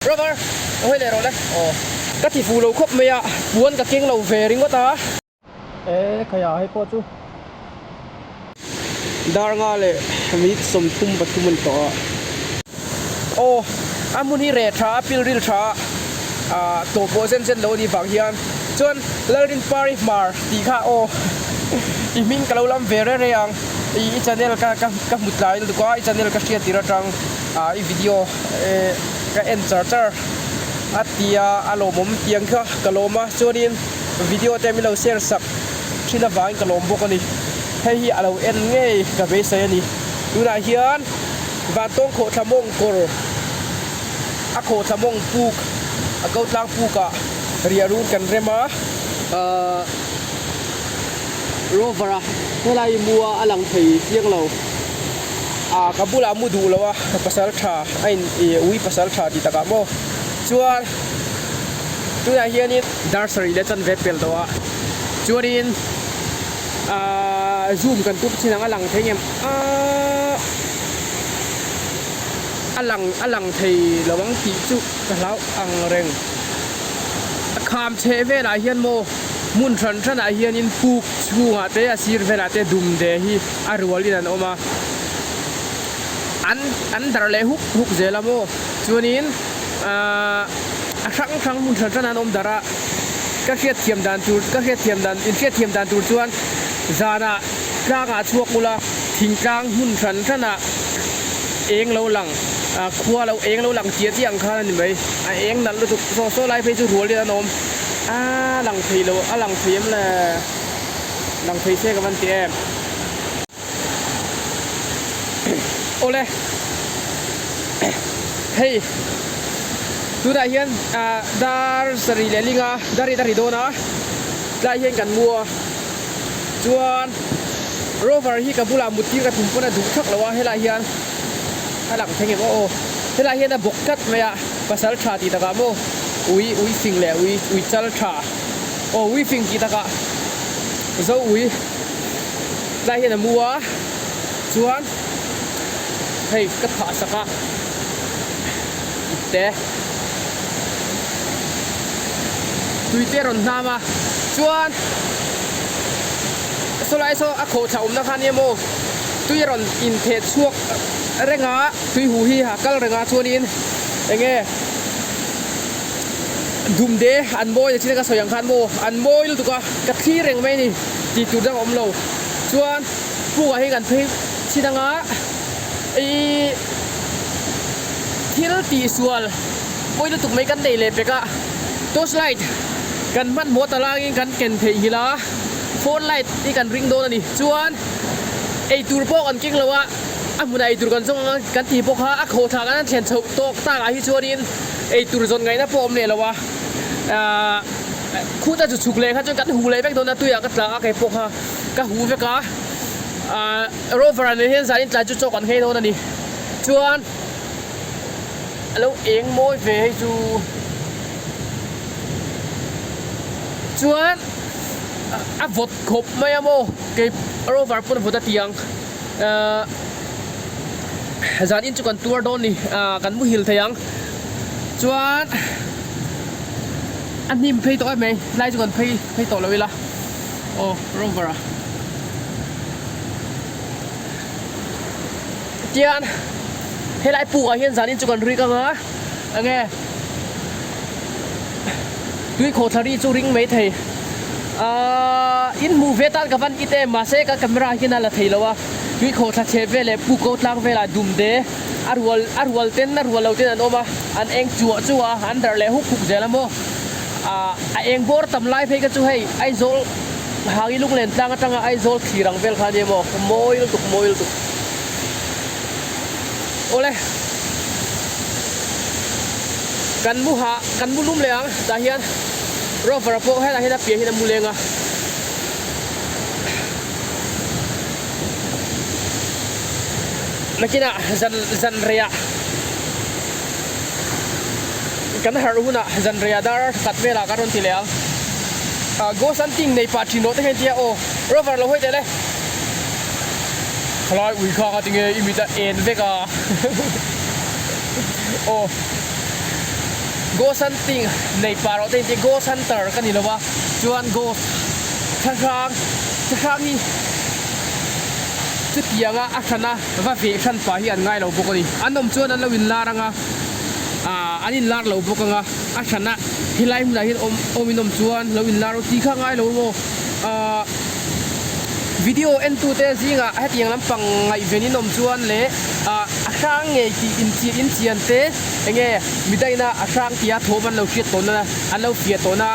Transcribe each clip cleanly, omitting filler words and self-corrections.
Rover, ka hawi leh rawh le. Aw. Ka ti fuh lo khawp mai a, puan ka keng lo ve ringawt a. E, khaiah hei pawh chu. Dar nga leh minute 33 a ni tawh a. Aw, a hmun hi reh tha a, pil ril tha a, ah tawh pawh zen zen lo a nih vang hian chuan Lalrinpari Hmar tih kha aw i hming ka lo lam ve reng reng ang. I i channel ka ka ka hmu tlai lutuk a, i channel ka hriat tir atang ah i video eh ka en char char a tia a lawmawm tiang kha ka lawm a chuanin video te min lo share sak thin avangin ka lawm bawk a ni hei hi a lo en ngei ka beisei a ni tunah hian vantawng khawhthla mawng kawr a khawhthla mawng puk a ko tlang puk ah riah run kan rem a ahh rover a helai mua a lang thei chiang lo. Ah ka bulah mu duh lo a pasal tha a in ih ui pasal tha tih takah maw chuan tunah hianin dar sarih leh chanve pel tawh a chuanin ah zoom kan tum chin ang a lang thei ngem ah a lang a lang thei lo ang tih chu ka hlau ang reng a kham chheh velah hian maw hmun hran hranah hianin puk chhungah te a sir velah te dumde hi. A rualin an awm a, an an darh leh huk huk zel a maw? Chuanin ahh a hrang hrang hmun hran hran an awm darh a, ka hriatthiam dan tur ka hriatthiam dan in hriatthiam dan tur chuan zanah tlangah chhuak ula thingtlang hmun hran hranah eng lo lang ah khua lo eng lo lang chiah chiah ang khan a ni mai, a eng nalh lutuk saw saw lai phei chu rualin an awm a lang thei lo a lang thei em le. Lang thei se ka van ti em. Awle hei tunah hian ah dar sarih leh linga dar riat a ri dawn a tlai hian kan mu a chuan rover hi ka bulah mut tir ka tum pawn a duh thak lo a helai hian a lang thei ngem aw aw helai hian a bawk tlat mai a pasal tha tih takah maw ui ui fing leh ui ui chal tha. Aw ui fing tih takah zo ui tlai hian a mu a chuan hei ka phah sak a ipte tui te a rawn hnam a chuan sawlai saw a khawh thla awmna kha nia maw tui a rawn intheh chhuak reng a tui huh hi a kal reng a chuanin eng nge. Dumde an mawi na chin a ka sawi ang khan maw an mawi lutuk a ka thlir reng mai a ni tih tur dang a awm lo chuan pukah hian kan phei chin anga ihh thil tihsual mawi lutuk mai kan nei leh pek a torch light kan hmanhmawh ta langin kan ken theih nghilh a phone light hi kan ring dawn a ni chuan eitur pawh kan keng lo a a hmunah eitur kan zawng anga kan tih bawk a a khawhthla kan han thlen chhoh tawk takah hi chuanin. Eitur zawn ngaihna pawh awm leh lo a, aah khuta chu chhuk leh kha chuan kan huh leh vek dawn a, tuiah ka tla a kei pawh kha ka huh vek a, aah rover ah nen hian zanin tlai chu chaw kan nghei dawn a ni, chuan a lo eng mawi ve hei chu chuan a vawt khawp mai a maw kei rover pawn a vawt a ti ang aah. Zan in chu kan tuar dawn ni ah kan muhil thei ang chuan a hnim phei tawh em mai tlai chu kan phei phei tawh lo ila aw rover a tian helai puk ah hian zan in chu kan rik anga enge tui khawhthla ri chu ring mai thei ah in hmuh ve tan ka van it em mahse ka camera hian a la thei lo a. Tui khawhthla chhe vel leh pu ko tlang velah dumde a rual a rual ten a rual lo ten an awm a, an eng chuah chuah a, an darh leh huk huk zel a maw. Ahh a eng bawr tam lai phei kha chu hei Aizawl Hangi lunglen tlang atanga Aizawl thlir ang vel kha a nia maw, mawi lutuk mawi lutuk. Awle kan mu hah kan mu lum leh ang tah hian rover pawh helaiah hian a pian hian a mu leng a. Nakinah zan zan reiah kan harh hunah zan reiah dar khat velah kan rawn ti leh ang. Ah ghost hunting nei pah thin rawh te hian tia aw rover lo hawi teh le. Khalai ui kha kha tinge i mit a en vek a aw. Ghost hunting nei pah rawh te inti ghost hunter ka ni lo a chuan ghost thlahrang thlahrang hi chutianga a hrana va veh hran pah hi an ngai lo bawk a ni. An awm chuan an lo inlar anga ah an inlar lo bawk anga a hrana helai hmunah hian awm awm in awm chuan lo inlar rawh tih kha a ngai lo maw ah video en tute zingah hetiang lampang ngaihven in awm chuan leh ah a hrang ngei tih inchiah inchian te enge midaina a hrang tia thawm an lo hriat tawhna an lo fiah tawhna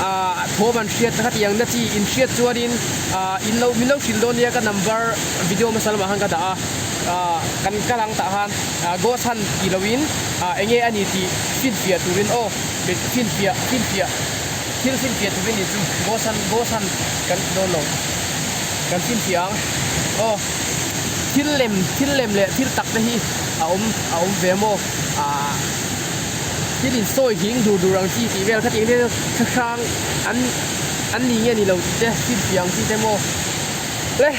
ah thawm an hriat hetiang na chi inhriat chuanin ah in lo min lo hrilh dawn nia ka number video hmasa lamah khan ka dah a ah kan kal ang tah khan ah ghost hunt tih loin ah enge a ni tih finfiah turin aw finfiah finfiah thil finfiah turin ni chu ghost hunt ghost hunt kan ti dawn lo kan finfiah ang aw thil lem thil lem leh thil tak te hi a awm a awm ve maw ah thil insawi hing dur dur ang chi tih vel kha tiang te thlahrang an an ni nge ni lo tih te finfiah ang chi te maw le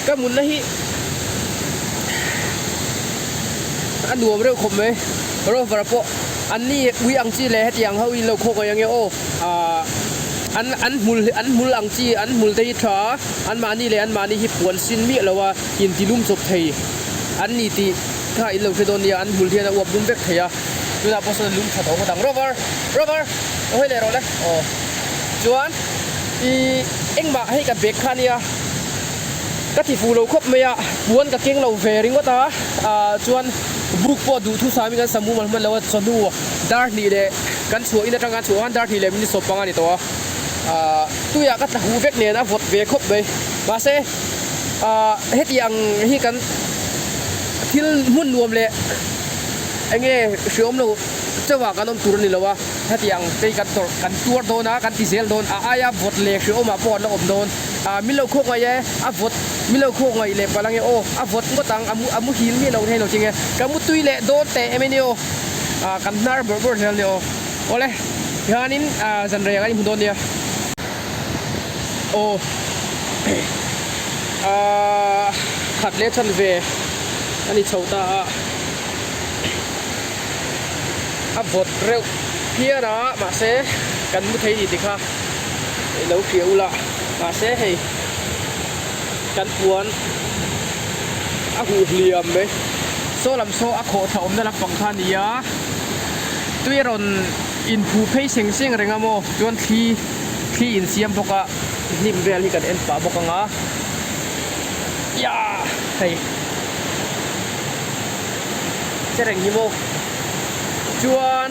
ka munna hi a nuam reuh khawp mai rover pawh an ni ui ang chi leh hetiang ho in lo khawk mai ange aw ah an an hmul an hmul ang chi an hmul te hi tha a an mahni leh an mahni hi puan sin miah lo a intilum chawp thei an ni tih kha in lo hre dawn nia an hmul hian a uap lum vek thei a tunah pawh sawn a lum tha tawh ngawt ang rover rover aw hei leh rawh le aw chuan ih engmah hei ka bag kha ania. Ka ti fuh lo khawp mai a, puan ka keng lo ve ringawt a, ah chuan buk pawh duhthusam in kan sa mumal hman lo a, chawhnu dar hnih leh kan chhuah in atang kan chhuah khan dar hnih leh minute sawm panga a ni tawh a, ah tuiah ka tla huh vek nen a vawt ve khawp mai, mahse ah heti ang hi kan thil hmun nuam leh eng nge hriawm lo chauh ah kan awm tur a ni lo a, heti ang te hi kan tawrh kan tuar dawn a, kan ti zel dawn a aia vawt leh hriawm ah pawh an la awm dawn. Ah min lo khawk ngaih e, a vawt min lo khawk ngaih leh palh ange aw, a vawt ngawt ang, a mu a muhil miah lo thei lo ching e, ka mu tui leh dawn teh em ani aw, ah kan hnar bawrh bawrh zel ani aw, awle tihianin ah zan rei ang an inhmu dawn nia. Aw ah khat leh chan ve a ni chho ta a, a vawt reuh phian a mahse kan mu thei ni tikha. I lo hria ula mahse hei kan puan a huh hliam mai saw lam saw a khawh thla awmna lampang kha a ni a tui a rawn inphu phei seng seng reng a maw chuan thli thli insiam bawk a hnim vel hi kan en pah bawk ang a yeah hei che reng hi maw chuan.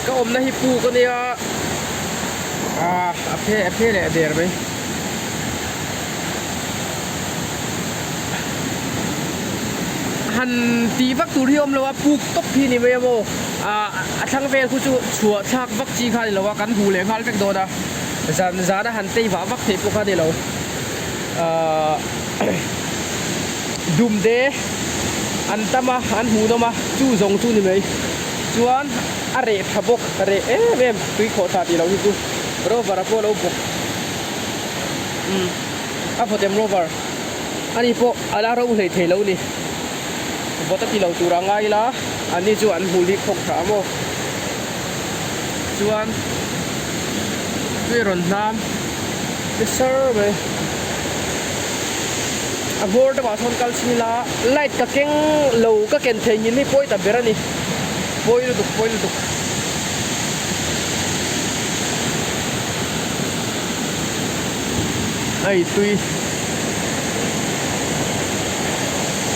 Ka awmna hi puk a nia ah a phe a phe leh der mai. Han tih vak tur hi a awm lo a puk tawp hi a ni mai a maw ah a thlang vel khu chu chhuah thlak vak chi kha a ni lo a kan huh leh nghal vek dawn a zan zan a han tei vah vak theih pawh kha a ni lo ah dumde an tam a an hmuhnawm a chu zawng chu a ni mai. Chuan a reh tha bawk, a reh em em, tui khawh tha tih loh hi chu rover a pawh lo bawk umm a vawt em rover ani pawh a la ro hlei thei lo ni vawt a ti lo tur a ngai ila ani chu an hmu lik khawk tha a maw chuan tui rawn hnam ni sar mai a hmawr deuhah sawn kal chhin ila light ka keng lo ka ken thei ngin hi pawi ta ber a ni pawi lutuk pawi lutuk. Hei tui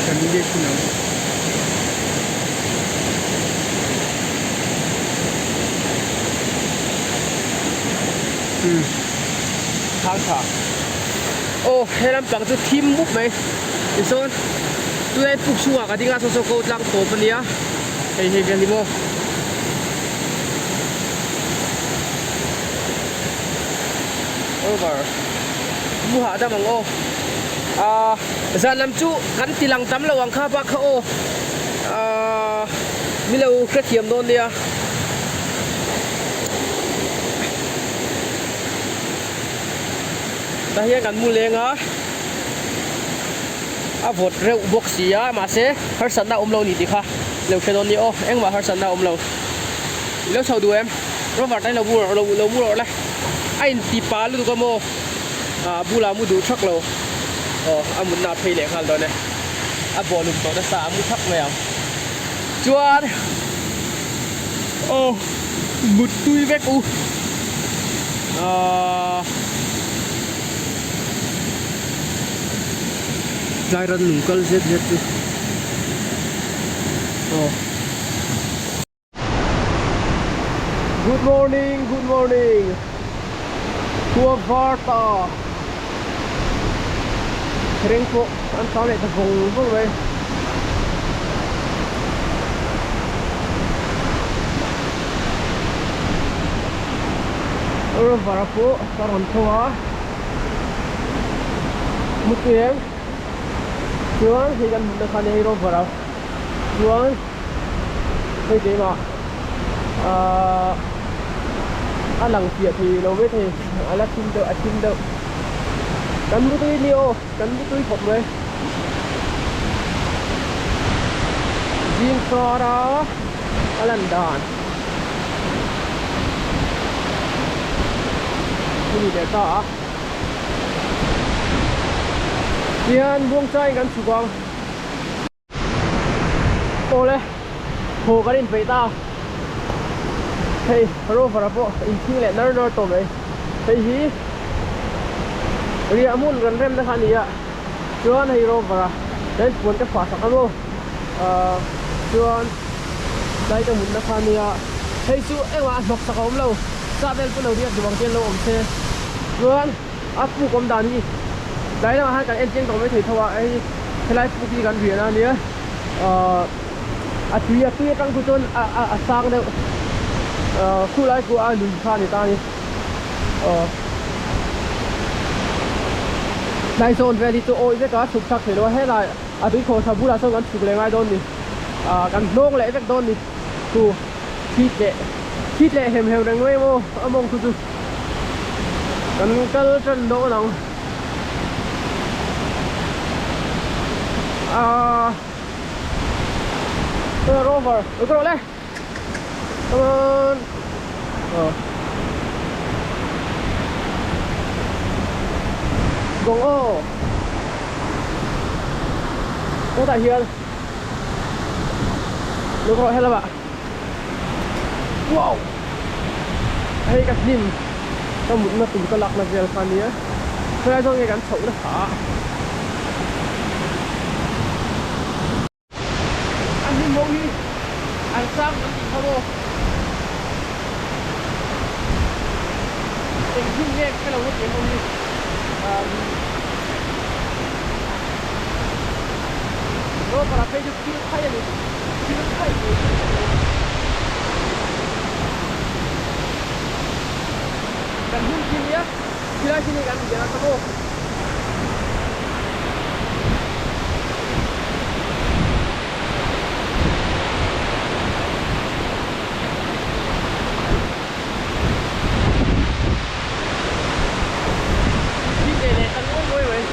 kan biak thin ang. Umm thang tha aw he lampang chu thim mup mai tichuan tunlai puk chhungah ka ding a saw saw ko tlang tawp ania hei hei vel hi maw over mu hahdam ang aw ah zan lam chu kan ti lang tam lo ang kha bak kha aw ah milo hrethiam dawn nia. Tah hian kan mu leng a, a vawt reuh bawk si a mahse harsatna a awm lo a ni tih kha. Lo hre dawn nia aw, engmah harsatna a awm lo. I lo chho duh em? Rover tan lo mu rawh, lo lo mu rawh le. A inti pa lutuk a maw? Ah bulah mu duh thak lo. Aw, a mutna a phei leh nghal dawn e. A bawhlum tawh nasa a mu thak mai ang. Chuan aw mut tui vek u. Ahh. Tlai ran lung kal zet zet chu aw. Good morning good morning khua var ta thereng pawh an tlan leh ta vawng vawng mai. Rover a pawh ka rawn tho a. Mutui chuan hei kan hmuhna khan hei rover a chuan hei keimah ahh a lang fiah thei lo mai thei a la thim deuh a thim deuh kan mutui ni aw kan mutui khawp mai zing kar a a lan dan. Ni leh ta a tihian buangchain kan chhuk ang awle haw kan inpeih ta hei rover ah pawh inthing leh nar nar tawh mai hei hi riah hmun kan remna kha a ni a chuan hei rover a chuan puan ka fah sak a maw ahh chuan tlai ka mutna kha a nia hei chu engmah a hnawk sak a awm lo. Chah vel pawh lo riak duh ang te an lo awm se chuan a puk awm dan hi tlai lamah khan kan en chiang tawh mai thei tho a hei helai puk hi kan rian a nia ahh a tui a tui atang khu chuan a a a sang deuh ahh khulai khu a lui kha a ni ta a ni aw tlai zawn vel hi chu awih vek a chhuk thlak theih loh a helai a tui khawh tha bulah sawn kan chhuk leh ngai dawn a ni ahh kan hnawng leh vek dawn a ni chu. Thit leh thit leh hem hem reng mai maw a mawng chu chu kan kal tan dawn ang aaa rover lo ka rawh le come on aw gawng aw hetah hian lo ka rawh helamah. Wow! Hei ka hlim ka mutna tur ka lakna vel kha ania helai zawng nge kan chhoh nasa a a hlim ho hi an sang kan tih kha maw eng hlim nge ka hrelo hetiang ho hi umm Rover-a phei chu thil khai a ni. Thil khaih mai chu ka hmu. Kan hmun khi nia, khilai khi ni kan biak a ka maw. Thi leh leh ta nguai nguai mai.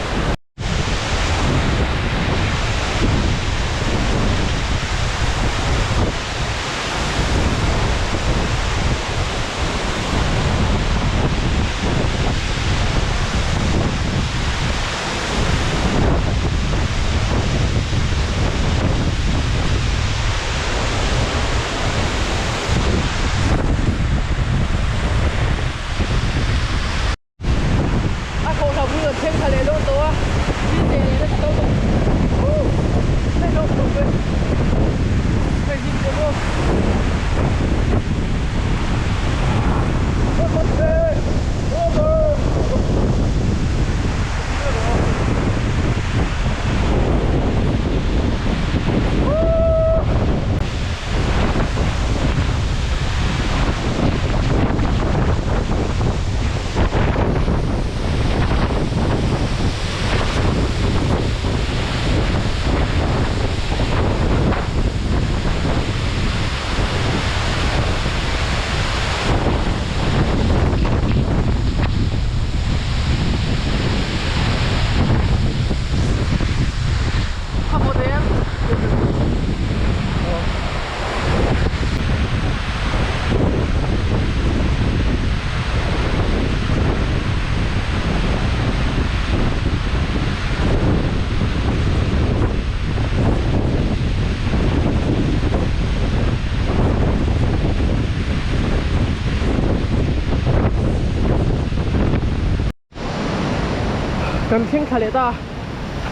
Kan thleng thla leh ta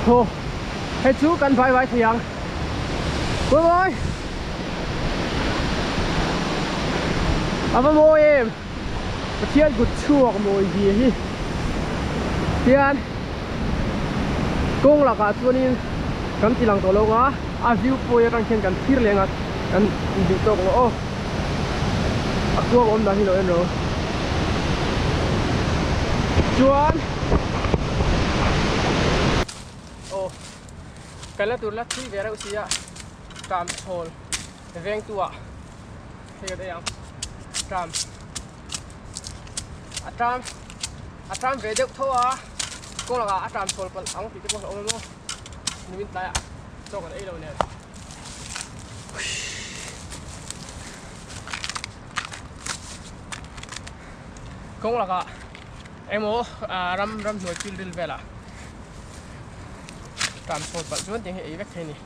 haw hei chu kan vai vai thei ang bye bye a va mawi em Pathian kut chhuak mawi zia hi tian kawng lakah chuanin kan ti lang tawh lo ang a a view point atang khian kan thlir leh ang a kan duh tawk ang aw a kuang awm dan hi lo en rawh chuan aw kan la tur la thui ve reuh si a tram chhawl veng tu ah hei ka daih ang tram a tram a tram ve deuh tho a kawng lakah a tram chhawl palh ang tih te pawh a awm a maw nimin tlaiah chaw kan ei lo nen. Kawng lakah emaw ram ramhnuai pilril velah tlan chhuat palh chuan tiang hi ei vek thei a ni.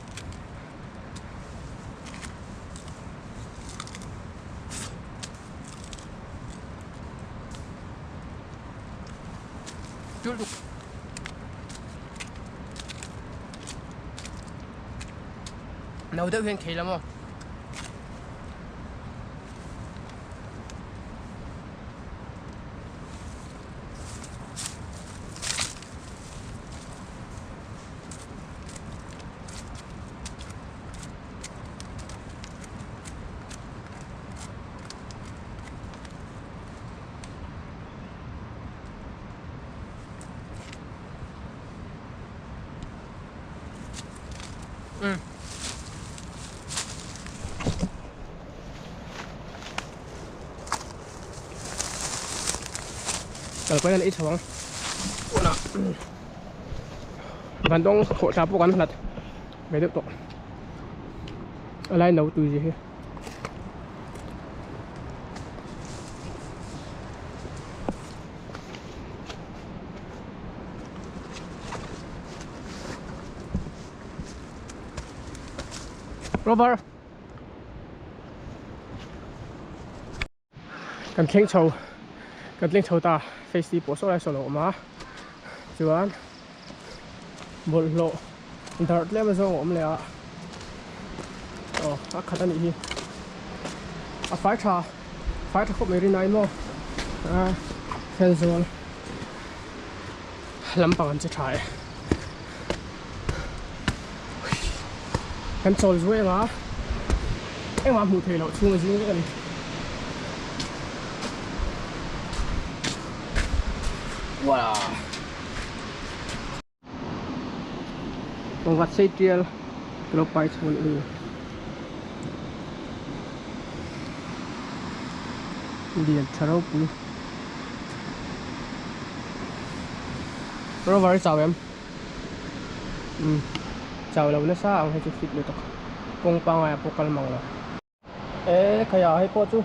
No deuh hian khei la maw. Umm. Kal pawn an ei chho ang. Tunah Vandawng khawh thla pawh kan hlat ve deuh tawh. A lai no tui zia hi. Rover kan thleng chho kan thleng chho ta face tih pawh saw lai saw lo awm a chuan bawlhhlawh darh tlem azawng a awm leh a aw a khat a nih hi a fai tha fai tha khawp mai rin ai maw a Thenzawl lampang an che tha e kan chawl zuai anga engmah hmuh theih loh chhung a zing vek a ni. Wow. Pangvat sei tial ka lo pai chho leh hei lian tha ropui rover i chau em umm chau lo nasa ang hei chu fit lutuk kawng pangngai ah pawh kal mang lo. E khaia hei pawh chu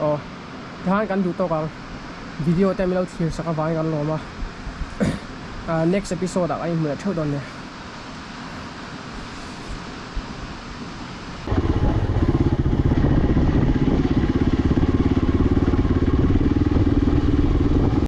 aw tikhan kan duh tawk ang video te min lo thlir sak avangin kan lawm a next episode ah kan inhmu leh theuh dawn nia.